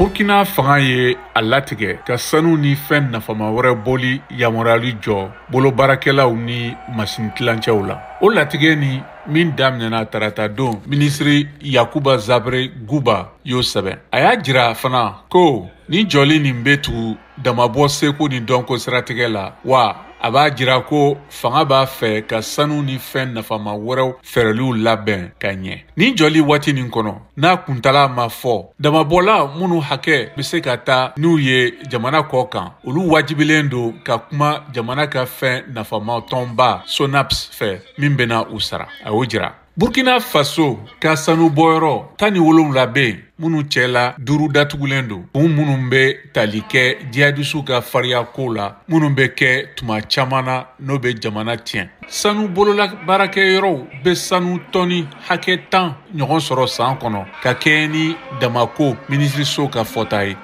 Burkina fanga ye a latigɛ ka sanu ni fɛn nafama wɛrɛ bɔli yamaruyali jɔ bolobaarakɛlaw ni masini tilancɛw la. O latigɛ ni min daminɛna tarata don, minisiri Yakuba Zabre Guba y'o sɛbɛn. A y'a jira fana ko ni jɔli nin bɛ tugu damabɔ seko ni dɔnko siratigɛ la, wa a b'a jira ko fanga b'a fɛ ka sanu ni fɛn nafama wɛrɛw fɛɛrɛliw labɛn ka ɲɛ. Nin jɔli waati nin kɔnɔ, n'a kuntala ma fɔ, damabɔla minnu hakɛ bɛ se ka taa n'u ye jamana kɔ kan, olu wajibilen don ka kuma jamana ka fɛn nafama tɔnba SONAPS fɛ min bɛna u sara. A y'o jira. Burkina Faso ka sanubɔyɔrɔ 17 bɛ yen minnu cɛ la 5 datugulen don, kun minnu bɛ tali kɛ jihadisiw ka fariya ko la minnu bɛ kɛ tuma caman na n'o bɛ jamana tiɲɛ. Sanu bolola baarakɛyɔrɔw bɛ sanu tɔni hakɛ 10 ɲɔgɔn sɔrɔ san kɔnɔ ka kɛɲɛ ni Damako minisiriso ka fɔta ye.